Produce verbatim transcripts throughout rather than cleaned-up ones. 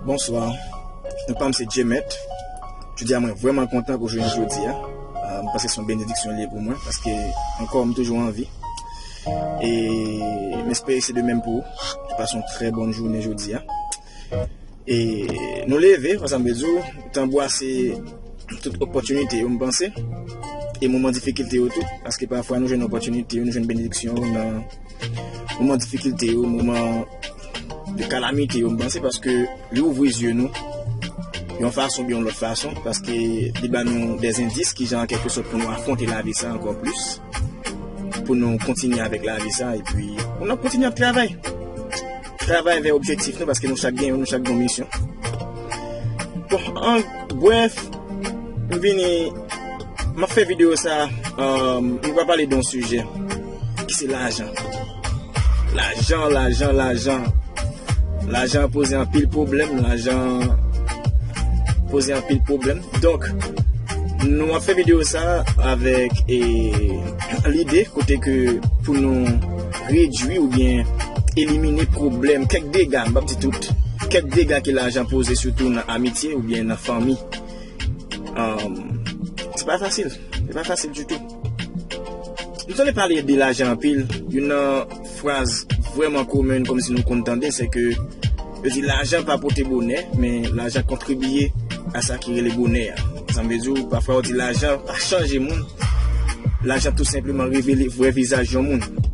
Bonswa. Non pa m se Djemet. Jodi a mwen vrèman kontan pou jounen jodi a. Ah, m panse se yon benediksyon li ye pou mwen, paske ankò m toujou an vi. E m espere se de menm pou ou. Pase yon trè bòn jounen jodi a. E nou leve, konsa m vle di w, tanbou a se tout opòtinite yo, m panse. E moman difikilte yo tou, paske pafwa nou jwenn opòtinite yo, nou jwenn benediksyon yo nan moman difikilte yo, moman de kalamite yo, m panse, paske li ouvri zye nou yon fason oubyen yon lòt fason, paske li ba nou dè endis kijan an kèlke sòt pou nou afwonte lavi sa ankò plis, pou nou kontinye avèk lavi sa, epi pou nou kontinye ap travay. Travay vè objektif nou, paske nou chak gen, nou chak gen yon misyon. Bon, an brèf, m vini, m ap fè videyo sa, um, m va pale de yon sijè ki se lajan. Lajan, lajan, lajan. Lajan poze anpil pwoblèm, lajan poze anpil pwoblèm. Donk, nou ap fè videyo sa avèk, e, lide kote ke pou nou redwi oubyen elimine pwoblèm, kèk dega, m p ap di tout, kèk dega ke lajan poze, sitou nan amitye oubyen nan fanmi. Um, se pa fasil, se pa fasil ditou. Nou tande pale de lajan anpil, youn nan fraz vrèman komen kòmsi nou konn tande, se ke yo di lajan pa pote bonè, men lajan kontribye a sa ki rele bonè a. Sa vle di w, pafwa yo di lajan pa chanje moun, lajan tou senpleman revele vrè vizaj yon moun.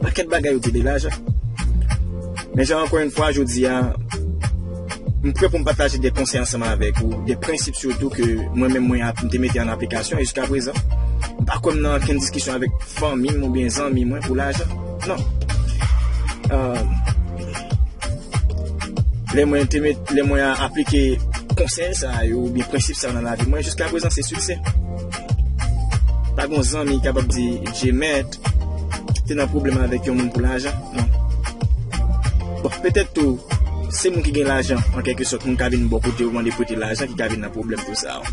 Pakèt bagay yo di de lajan. Men jan ankò yon fwa, jodi a, m prè pou m pataje de konsèy ansanm avèk ou, de prensip sitou ke mwen menm mwen ap, m te mete an aplikasyon e jiska prezan. M pa kwè m nan okenn diskisyon avèk fanmi m oubyen zanmi mwen pou lajan. Non. Euh, lè mwen te met, lè mwen aplike konsèy sa yo oubyen prensip sa yo nan lavi mwen, jiska prezan se siksè. Pa gon zanmi ki kapab di, Djemet te nan pwoblèm avèk yon moun pou lajan. Non. Bon, petèt tou, se moun ki gen lajan, an kèlke sòt, moun ka vin bò kote ou mande prete lajan ki ka vin nan pwoblèm pou sa yo.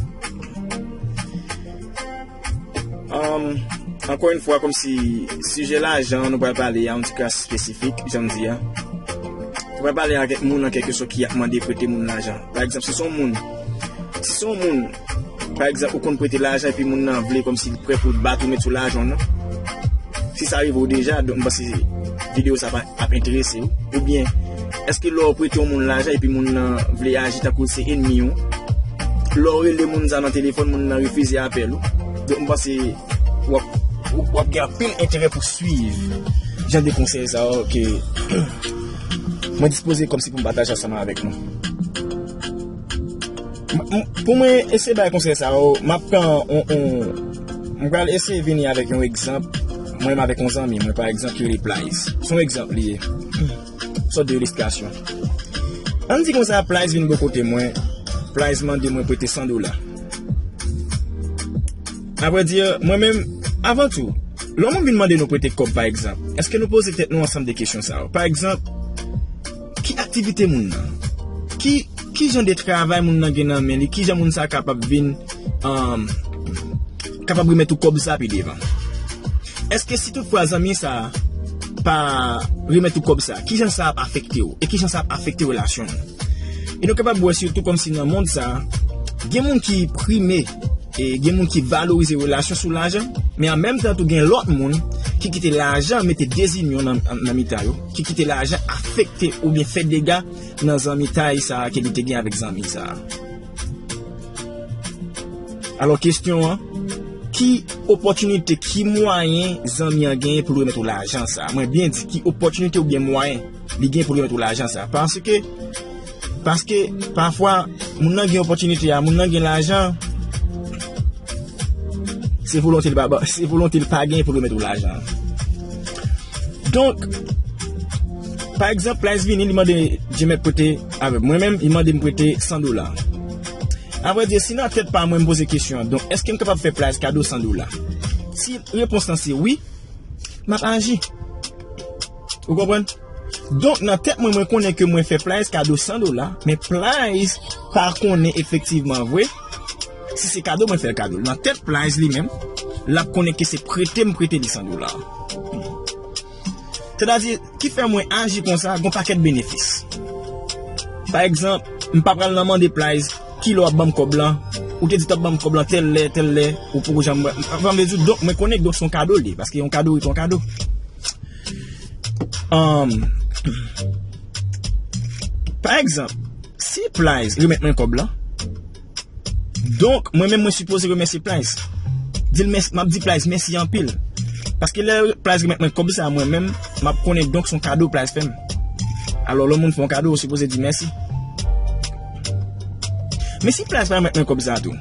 Um, ankò yon fwa, kòmsi sijè lajan, nou pral pale a yon ti kras espesifik, jan m di a. Nou pral pale a kèk moun, an kèlke sòt, ki ap mande prete moun lajan. Pa egzanp, si se yon moun, si se yon moun, pa egzanp, ou konn prete lajan epi moun nan vle kòmsi li prè pou bat ou met sou lajan w nan. Si sa rive w deja, donk m panse videyo sa pa, ap enterese w. Oubyen, èske lè w prete yon moun lajan epi moun nan vle aji tankou l se enmi w, lè w rele moun sa nan telefòn, moun nan refize apèl ou? Donk m panse w ap, w ap gen anpil enterè pou swiv jan de konsèy sa yo ke mwen dispoze kòmsi pou m pataje ansanm avèk nou. M, m, pou mwen eseye bay konsèy sa yo, m ap pran on, on, m pral eseye vini avèk yon egzanp, mwen menm avèk yon zanmi mwen, pa egzanp, ki rele Plays. Se yon egzanp li ye. Sòt de ilistrasyon. Ann di konsa, Plays vin bò kote mwen, Plays mande mwen prete san dola. Avrèdi, mwen menm, avan tou, lè yon moun vin mande nou prete kòb, pa egzanp, èske nou poze tèt nou ansanm de kesyon sa yo? Pa egzanp, ki aktivite moun nan? Ki, ki jan de travay moun nan gen nan men li? Ki jan moun sa kapab vin, um, kapab remèt ou kòb sa pi devan? Èske si toutfwa zanmi sa pa remèt ou kòb sa, ki jan sa ap afekte w? E ki jan sa ap afekte relasyon nou? E nou kapab wè sitou kòmsi nan mond sa, gen moun ki prime, e gen moun ki valorize relasyon sou lajan, men an menm tan tou gen lòt moun ki kite lajan mete dezinyon nan, nan mitan yo, ki kite lajan afekte oubyen fè dega nan zanmitay sa ke li te gen avèk zanmi sa. Alò, kesyon an, ki opòtinite, ki mwayen zanmi an genyen pou l remèt ou lajan sa? Mwen byen di, ki opòtinite oubyen mwayen li gen pou l remèt ou lajan sa? Paske, paske pafwa, moun nan gen opòtinite a, moun nan gen lajan, se volonte l pa, se volonte l pa gen pou l remèt ou lajan. Donk, pa egzanp, Plays vini, li mande Djemet prete avè mwen menm, li mande m prete san dola. Avrèdi, si nan tèt pa mwen m poze kesyon an, donk, èske m kapab fè Plays kado san dola? Si repons lan se wi, m ap aji. Ou konprann? Donk, nan tèt mwen, mwen konnen ke mwen fè Plays kado san dola, men Plays pa konnen efektivman vre si se kado mwen fè l kado. Nan tèt Plays li menm, l ap konnen ke se prete m prete li san dola. Sètadi, ki fè mwen aji konsa, gon pakèt benefis. Pa egzanp, m pa pral nan mande Plies, kilè w ap ban m kòb lan? Ou te di w t ap ban m kòb lan tèl lè, tèl lè, ou poko janm ban m. Anfen, m vle di, donk, mwen konnen, donk, se yon kado l ye, paske yon kado rete yon kado. Um, pa egzanp, si Plies remèt mwen kòb lan, donk, mwen menm, mwen sipoze remèsye Plies. Di l mèsi, m ap di Plies mèsi anpil. Paske lè Plies remèt mwen kòb sa, mwen menm, m ap konnen, donk, se yon kado Plies fè m. Alò, lè yon moun fè yon kado, ou sipoze di mèsi. Men si Plies pa remèt mwen kòb sa tou,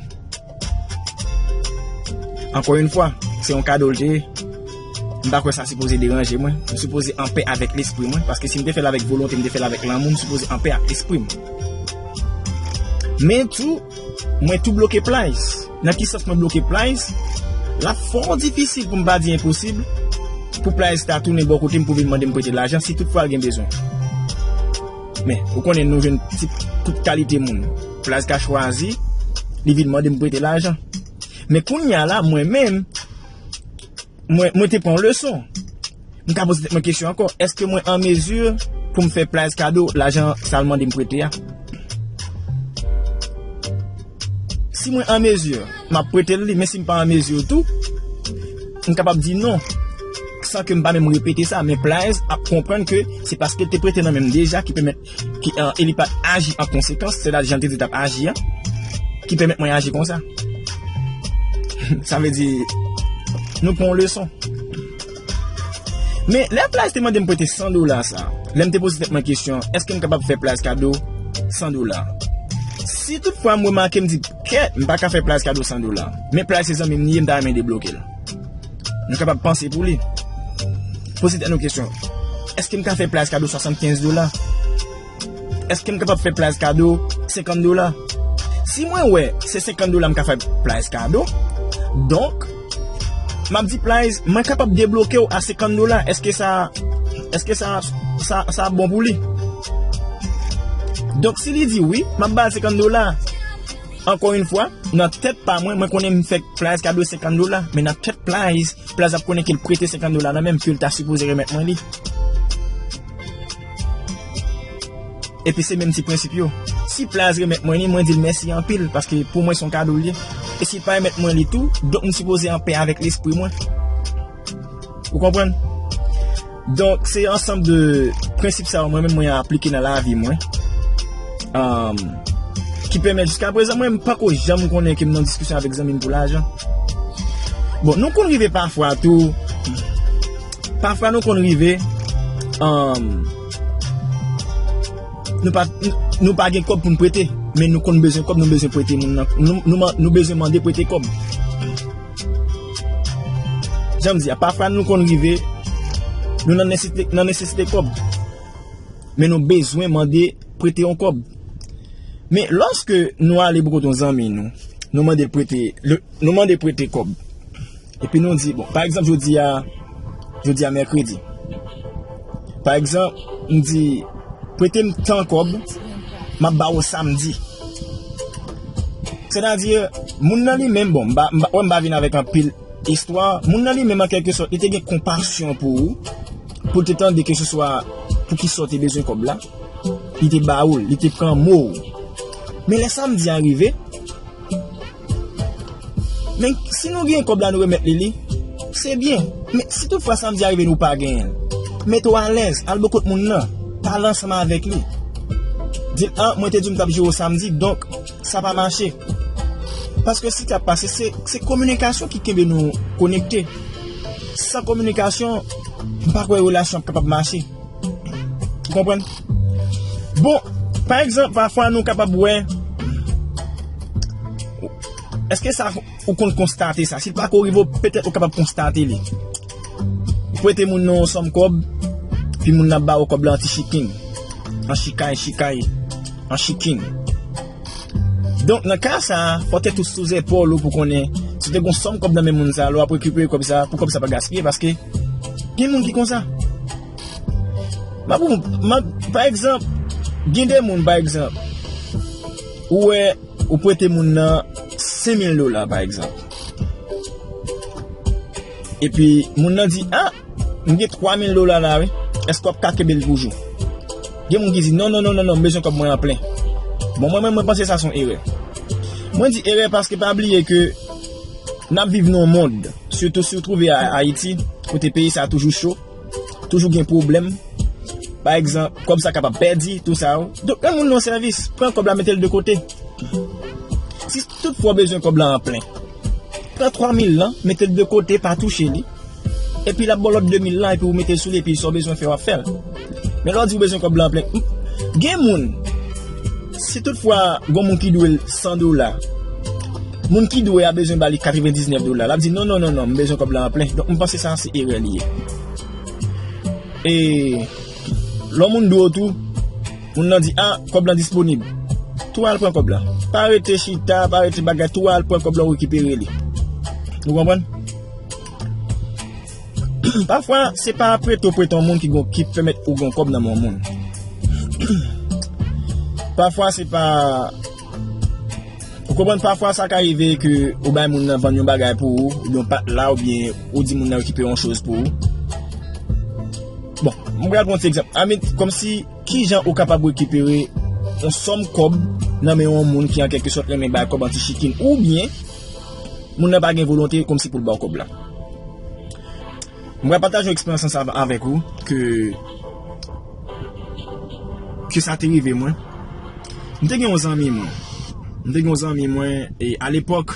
ankò yon fwa, se yon kado l te ye. M pa kwè sa sipoze deranje mwen. M sipoze anpè avèk lespri mwen, paske si m te fè l avèk volonte, m te fè l avèk lanmou, m sipoze anpè ak lespri m. Men tou, mwen tou bloke Plies. Nan ki sans mwen bloke Plies? L ap fò difisil, pou m pa di enposib, pou Plies ta tounen bò kote m pou vin mande m prete lajan, si toutfwa l gen bezwen. Men, ou konnen, nou jwenn ti, tout kalite moun. Plies ka chwazi, li vin mande m prete lajan. Men kounye a la, mwen menm, mwen, mwen te pran yon leson. M ka poze tèt mwen kesyon ankò, èske mwen an mezi pou m fè Plies kado lajan sa l mande m prete a? Si mwen an mezi, m ap prete l li, men si m pa an mezi tou, m kapab di non, san ke m pa menm repete sa, men Plies ap konprann ke se paske l te prete nan men m deja ki pèmèt ki, euh, e li pa t aji an konsekans, sètadi jan l te di l t ap aji an, ki pèmèt mwen aji konsa. Sa vle di, nou pran yon leson. Men, lè Plies te mande m prete san dola sa, lè m te poze tèt mwen kesyon, èske m kapab fè Plies kado san dola? Si toutfwa m remake, m di, kèt, m pa ka fè Plies kado san dola. Men Plies se zanmi m li ye, m ta renmen debloke l. Nou kapab panse pou li. Poze tèt nou kesyon, èske m ka fè Plies kado swasannkenz dola? Èske m kapab fè Plies kado senkant dola? Si mwen wè se senkant dola m ka fè Plies kado, donk, m ap di Plies, mwen kapab debloke w a senkant dola. Èske sa, èske sa, sa, sa bon pou li? Donk, si li di wi, m ap ba l senkant dola. Ankò yon fwa, nan tèt pa mwen, mwen konnen m fè Plies kado senkant dola, men nan tèt Plies, Plies ap konnen ke l prete senkant dola nan men m, ke l ta sipoze remèt mwen li. Epi se menm ti prensip yo. Si Plies remèt mwen li, mwen di l mèsi anpil, paske pou mwen se yon kado l ye. E si l pa remèt mwen li tou, donk m sipoze anpè avèk lespri mwen. Ou konprann? Donk, se ansanm de prensip sa yo mwen menm mwen aplike nan lavi mwen. Um, ki pèmèt jiska prezan mwen, m pako janm konnen ke m nan diskisyon avèk zanmi m pou lajan. Bon, nou konn rive pafwa tou. Pafwa nou konn rive, um, nou pa, nou pa gen kòb pou n prete, men nou konn bezwen kòb, nou bezwen prete moun nan, nou, nou, nou bezwen mande prete kòb. Jan m di a, pafwa nou konn rive, nou nan nesesite, nan nesesite kòb. Men nou bezwen mande prete yon kòb. Men lòske nou ale bò kote yon zanmi nou, nou mande l prete, le, nou mande prete kòb. Epi nou di, bon, pa egzanp, jodi a, jodi a mèkredi. Pa egzanp, m di, prete m tan kòb, m ap ba w samdi. Sètadi, moun nan li menm, bon, m pa, m pa, wè m pa vin avèk anpil istwa, moun nan li menm, an kèlke sòt, li te gen konpasyon pou ou, pou l te tande ke se swa pou ki sa w te bezwen kòb la, li te ba ou l, li te pran mo w. Men lè samdi a rive, men si nou gen kòb la, nou remèt li li, se byen. Men si toutfwa samdi a rive, nou pa genyen l, mete w alèz, al bò kot moun nan, pale ansanm avèk li. Di l, ah, mwen te di w m t ap jere w samdi, donk, sa pa mache. Paske sa k ap pase, se, se kominikasyon ki kenbe nou konekte. San kominikasyon, m pa kwè relasyon ap kapab mache. Ou konprann? Bon, pa egzanp, pafwa nou kapab wè, èske sa ou konn konstate sa? Si l pako rive w, petèt ou kapab konstate li. Ou prete moun nan yon sòm kòb, pi moun nan ap ba ou kòb la an ti chikin, an chikay, chikay, an chikin. Donk, nan ka sa a, fò tèt ou sou zepòl ou pou konnen si w te gon sòm kòb nan men moun sa a, lè w ap rekipere kòb sa a, pou kòb sa a pa gaspiye, paske gen moun ki konsa. M ap, m ap, pa egzanp, gen de moun, pa egzanp, ou wè, ou prete moun nan senk mil dola, pa egzanp. Epi, moun nan di, ah, m gen twa mil dola la, wi. Èske w ap ka kenbe l pou jou? Gen moun ki di, "Non, non, non, non, non, m bezwen kòb mwen an plen." Bon, mwen menm, mwen panse sa se yon erè. Mwen di erè paske pa bliye ke n ap viv nan yon mond, sitou si w twouve a Ayiti, kote peyi sa a toujou cho, toujou gen pwoblèm. Pa egzanp, kòb sa kapab pèdi, tou sa yo. Donk, rann moun nan yon sèvis, pran kòb la, mete l de kote. Si toutfwa w bezwen kòb la an plen, pran twa mil lan, mete l de kote, pa touche li. Epi l ap ba w lòt de mil lan, epi w mete l sou li, epi sa w bezwen fè, w ap fè l. Men lè w di w bezwen kòb la an plen, m- gen moun, si toutfwa gon moun ki dwe l san dola, moun ki dwe a bezwen ba li katrevendiznèf dola, l ap di, "Non, non, non, non, m bezwen kòb la an plen." Donk, m panse sa se erè li ye. E lè yon moun dwe w tou, moun nan di, "A, kòb lan disponib." Tou al pran kòb la. Pa rete chita, pa rete bagay, tou al pran kòb la, w rekipere li. Ou konprann? Pafwa, se pa prete w prete yon moun ki gon, ki pèmèt ou gen kòb nan men yon moun. Pafwa, se pa Ou konprann, pafwa sa ka rive ke ou bay moun nan vann yon bagay pou ou, yon pat la, oubyen ou di moun nan rekipere yon choz pou ou. Bon, m pral pran yon ti egzanp. Anmit, kòmsi, kijan ou kapab rekipere yon sòm kòb nan men yon moun ki an kèlke sòt renmen bay kòb an ti chikin, oubyen moun nan pa gen volonte kòmsi pou l ba w kòb la. M pral pataje yon eksperyans ansanm avèk ou ke, ke sa te rive mwen. M te gen yon zanmi mwen. M te gen yon zanmi mwen, e alepòk,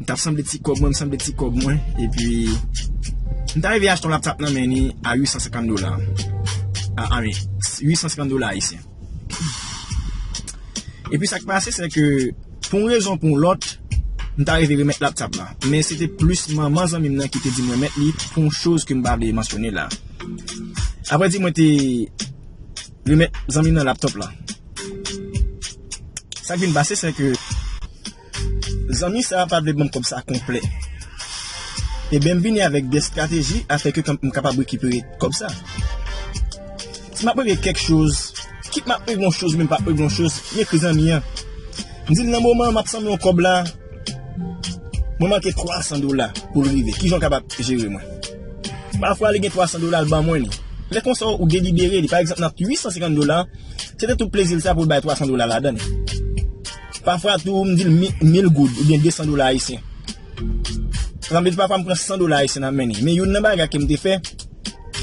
m t ap sanble ti kòb mwen, m sanble ti kòb mwen, epi m ta rive achte yon laptop nan men li a uit san senkant dola. A, a, wi, uit san senkant dola ayisyen. Epi sa k pase, se ke pou yon rezon pou yon lòt, m ta rive remèt laptop la. Men se te plis manman zanmi m nan ki te di m remèt li pou yon choz ke m pa vle mansyone la. Apre di mwen te remèt zanmi m nan laptop la. Sa k vin pase, se ke zanmi sa a pa t vle ban m kòb sa konplè. Ebyen, m vini avèk de estrateji afin ke m kapab rekipere kòb sa. Si m ap regle kèk choz, kit m ap regle yon choz, men m p ap regle yon choz, m ekri zanmi an. M di l, "Nan moman m ap sanble yon kòb la, mwen manke twa san dola pou l rive. Kijan w kapab jere mwen?" Pafwa, li gen twa san dola, l ban mwen li. Lè konsa, ou delibere li. Pa egzanp, nan uit san senkant dola, se te tout plezi l sa pou l bay twa san dola ladan l. Pafwa tou, m di l mi-, mil goud oubyen de san dola ayisyen. Sa vle di pafwa m pran san dola ayisyen nan men li. Men youn nan bagay ke m te fè,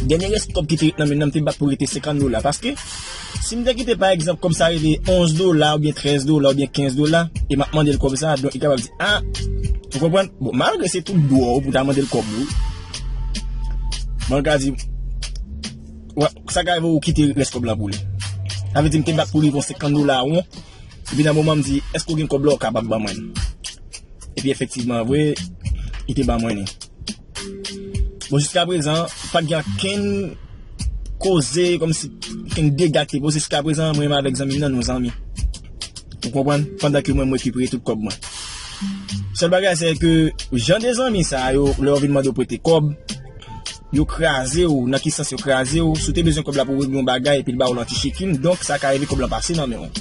dènye rès kòb ki te ret nan men nan, m te bat pou rete senkant dola. Paske, si m te kite, pa egzanp, kòb sa rive onz dola oubyen trèz dola oubyen kenz dola, e m ap mande l kòb sa, donk, li kapab di, "A, ou konprann?" Bon, malgre se tout dwa w pou ta mande l kòb ou. Mwen ka di, wè, sa ka rive ou kite rès kòb lan pou li. Sa vle di m te bat pou li yon senkant dola won. Epi nan moman m di, "Èske w gen kòb la, ou kapab ban mwen l?" Epi efektivman vre, li te ban mwen li. Bon, jiska prezan, pa t gen okenn koze, kòmsi okenn dega ki te poze. Jiska prezan, mwen menm avèk zanmi m nan, nou zanmi. Ou konprann? Pandan ke mwen, mwen rekipere tout kòb mwen. Sèl bagay, se ke jan de zanmi sa yo, lè yo vin mande w prete kòb, yo kraze w. Nan ki sans yo kraze w? Si w te bezwen kòb la pou w regle yon bagay, epi l ba w l an ti chikin, donk sa ka rive kòb lan pase nan men w.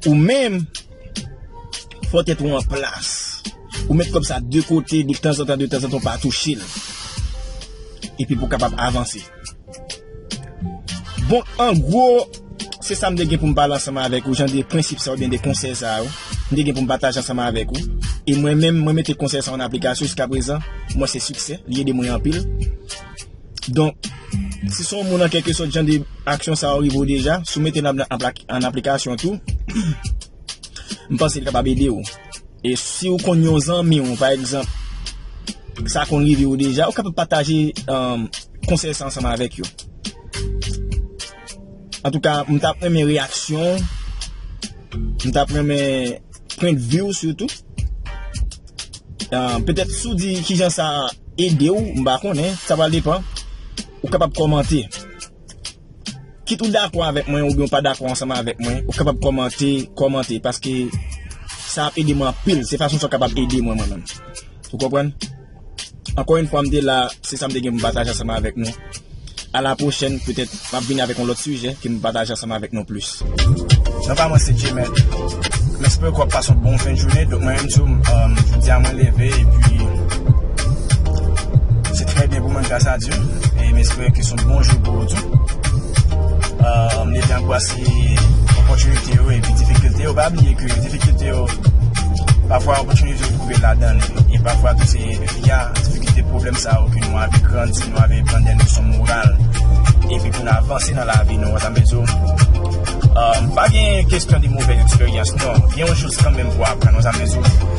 Ou menm, fò tèt ou an plas. Ou met kòb sa de kote, de tanzantan, de tanzantan, ou pa touche l. Epi pou w kapab avanse. Bon, an gwo, se sa m te gen pou m pale ansanm avèk ou, jan de prensip sa oubyen de konsèy sa yo. M te gen pou m pataje ansanm avèk ou. E mwen menm, mwen mete konsèy sa yo an aplikasyon jiska prezan. Mwen se siksè, li ede mwen anpil. Donk, si se yon moun an kèlke sòt jan de aksyon sa yo rive w deja, si w mete l an, an, an aplikasyon tou, m panse li kapab ede w. E si w konn yon zanmi w, pa egzanp, sa konn rive w deja, ou kapab pataje, um, konsèy sa ansanm avèk yo. Antouka, m t ap renmen reyaksyon w, m t ap renmen pwendvi w sitou. Ah, petèt si w di kijan sa ede w, m pa konnen, sa pral depann. Ou kapab kòmante. Kit ou dakò avèk mwen oubyen ou pa dakò ansanm avèk mwen, ou kapab kòmante, kòmante, paske sa ap ede mwen anpil. Se fason sa w kapab ede mwen, mwen menm. Ou konprann? Ankò yon fwa, m te la, se sa m te gen pou m pataje ansanm avèk nou. A la pwochèn, petèt, m ap vini avèk yon lòt sijè ke m pataje ansanm avèk nou plis. Non pa mwen, se Djemet. M espere ke w ap pase yon bon fen de jounen. Donk, mwen menm tou, um, jodi a mwen leve, epi se trè byen pou mwen, gras a Dye. E m espere ke se yon bon jou pou ou tou. um, leve anbrase opòtinite yo epi difikilte yo. Pa bliye ke difikilte yo, pafwa opòtinite yo twouve ladan li. E pafwa tou se via difikilte, pwoblèm sa yo ke nou ave grandi, nou ave pran de leson moral. Epi pou n avanse nan lavi nou, wè sa m vle di w. Um, pa gen kesyon de movèz eksperyans, non. Gen yon chans kanmenm pou aprann, wè sa m vle di w.